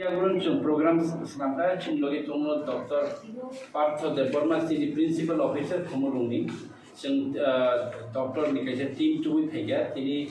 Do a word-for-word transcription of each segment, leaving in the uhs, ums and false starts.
Yagulo chwng program swnamkha, chini logi tongo Doctor Partho Debbarma, chini Principal Officer Khumulwngni. Chwng, ah, doctor ni kaisa team tubui phaikha, tini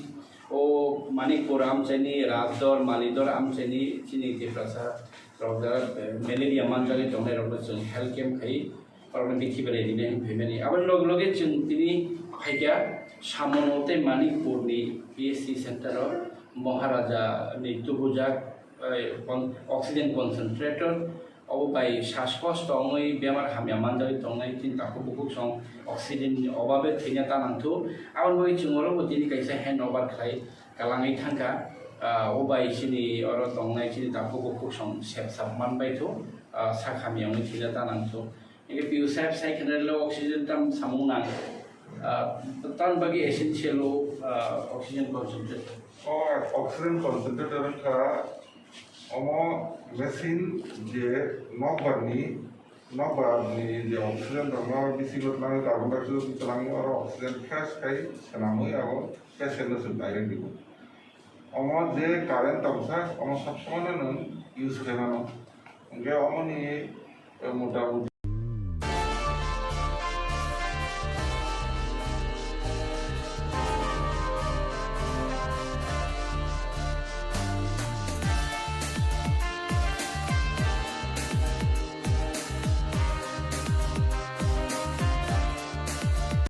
o Manikpur amchaini, Rajdor, Malidor amchaini, chini Tiprasa rok jara, eh, malaria manjagwi tongnai rokno chwng health camp khai orokno bikhi belai rina hinwi phaimani. Aboni log loge chwng tini phaikha Samono tei Manikpurni P S C center o Maharaja ni tubujak, eh, con-, oxygen concentrator, obo bai sas kosto wngwi bemar hamya manjagwi tongnai tini takhuk bukhuk song oxygen ni obabe thwina ta nangthu. Aboni bagwi chwng oro bo tini kaisa hand over khlai kwlangwi thangkha. Ah, o bai chini oro tongnai chini takhuk bukhuk song sep sap manbaithu, ah, sak hamya wngwi thwina ta nangthu. Hingke P O saheb sai kheno le oxygen tam samung nang. Ah, tam bagwi essential o, ah, oxygen concentrator. O oxygen concentrator wngkha omo machine je nokbar ni, nokbar ni je oxygen rok no bisingo twlangwi carbon dioxide twlangwi oro oxygen fresh khai swnamwi abo patient no se direct dibo. Omo je current tongsa omo sob somoi no nwng use khai mano. Hingke omo ni, eh, mota moti